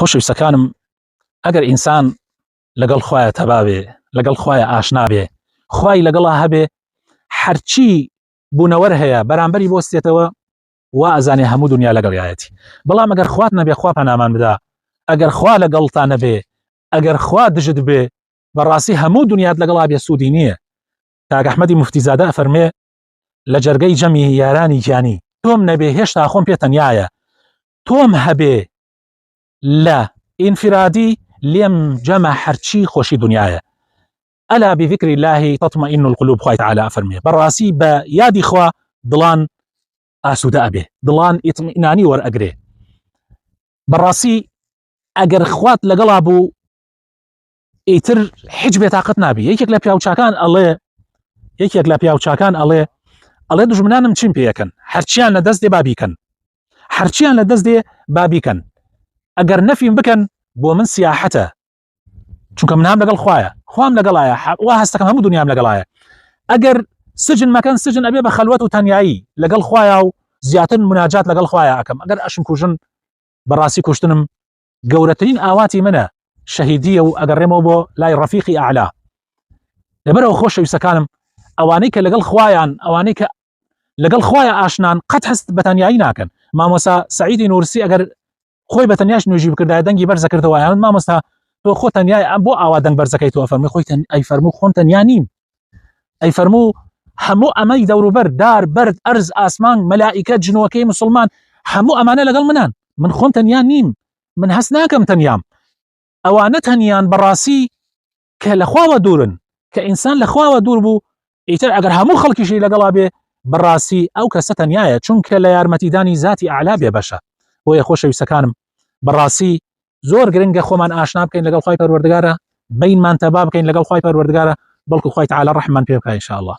خۆشەویستەکانم ئەگەر ئینسان لەگەڵ خوایە تەباوێ لەگەڵ خوایە ئاشنا بێ خوای لەگەڵا هەبێ هەرچی بوونەوەر هەیە بەرامبەری بۆستێتەوە وا ئەزانێ هەموو دنیا لەگەڵیایەتی بەڵام ئەگەر خوات نەبێ خوا پەنامان بدا ئەگەر خوا لەگەڵتا نەبێ ئەگەر خوا دژت بێ بەڕاستی هەموو دنیات لەگەڵا بێ سوودی نییە کاک ئەحمەدی موفتیزادە ئەفەرمێ لە جەرگەی جەمی یارانی گیانی تۆم نەبێ هێشتا خۆم پێ تەنیایە تۆم هەبێ لە ئینفرادی لێم جەمە هەرچی خۆشی دنیاە ئەلا بذکر الله تطمئن القلوب خوای تعالی ئەفەرمێ بەڕاستی بە یادی خوا دڵان ئاسوودە ئەبێ دڵان ئیتمئینانی وەرئەگرێ بەڕاستی ئەگەر خوات لەگەڵا بوو ئیتر هیچ بێتاقەت نابی یەکێک لە پیاوچاکان ئەڵێ یەکێک لە پیاوچاکان ئەڵێ ئەڵێ دوژمنانم چیم پێیەکەن هەرچیان لە دەست دێ بابیکەن هەرچیان لە دەست دێ بابیکەن ئەگەر نەفیم بکەن بۆ من سیاحەتە چونکە منام لەگەڵ خوایە خوام لەگەڵایە وا هەستەکەم هەموو دنیام لەگەڵایە ئەگەر سجن مەکەن سجن ئەبێ بە خەلوەت و تەنیایی لەگەڵ خوایە و زیاتر مناجات لەگەڵ خوایە ئەکەم ئەگەر ئەشم کوژن بەڕاستی کوشتنم گەورەترین ئاواتی منە شەهیدیە و ئەگەڕێمەوە بۆ لای ڕەفیقی ئەعلا لەبەرەوە خۆشەویستەکانم ئەوانەی کە لەگەڵ خوایان ئەوانەی کە لەگەڵ خوایە ئاشنان قەت هەست بە تەنیایی ناکەن مامۆسا سعیدی نورسی ئەگەر خۆی بە تەنیاش نوێژی بکردایە دەنگی بەرزەکردەوە یان مامۆستا تۆ خۆ تەنیای ئەم بۆ ئاوا دەنگ بەرزەکەی تۆ فەرمی خۆی تەن ئەی فەرموو خۆم تەنیا نیم ئەی فەرموو هەموو ئەمەی دەوروبەر دار بەرد ئەرز ئاسمان مەلائیکە جنۆکەی مسلمان هەموو ئەمانە لەگەڵ منان من خۆم تەنیا نیم من هەست ناکەم تەنیام ئەوانە تەنیان بەڕاستی کە لە خواوە دوورن کە ئینسان لە خواوە دوور بوو ئیتر ئەگەر هەموو خەڵکیشی لەگەڵا بێ بەڕاستی ئەو کەسە تەنیایە چونکە لە یارمەتیدانی زاتی ئەعلا بێ بەشە بۆیە خۆشەویستەکانم بەڕاستی زۆر گرنگە خۆمان ئاشنا بکەین لەگەڵ خوای پەروەردگارە بینمان تەبا بکەین لەگەڵ خوای پەروەردگارە بەڵکو خوای تعالی ڕەحمان پێ بکا ان شاء الله.